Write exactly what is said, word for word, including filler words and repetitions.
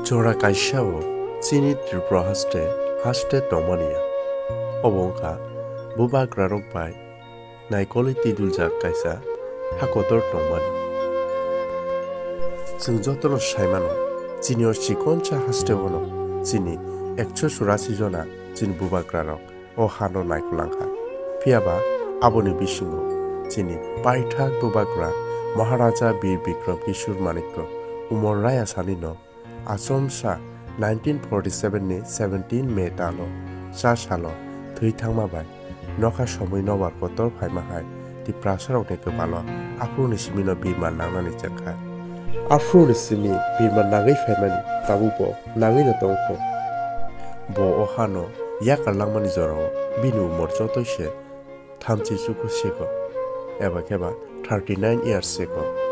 Jora kaisa o chini Tripura haste haste tongmani ya. Obo wngkha bubagrarok bai naikolwi twiduljak kaisa ha kotor tongmani. Chwng jotono saimano, chini o chikonsa haste ono chini ekso churasi jona chini bubagrarok o hano naikolangkha. Phiyaba aboni bisingo chini paithak bubagra Maharaja Bir Bikram Kishore Manikya Umor Raya sanino achomsa nineteen forty seven ni seventeen May talo cha salo thwi thangma bai nokha somwi nobar kotor phaima hai Tiprasarokni kwpalo aphuruni simino birma nangnani chengkha. Aphuruni simi birma nangwi phaimani tabukbo nangwino tongkho. Bo o hano yakar langmani jorao bini umor jotoi se thamchi chuku sego, eba khe ba thirty nine years sego.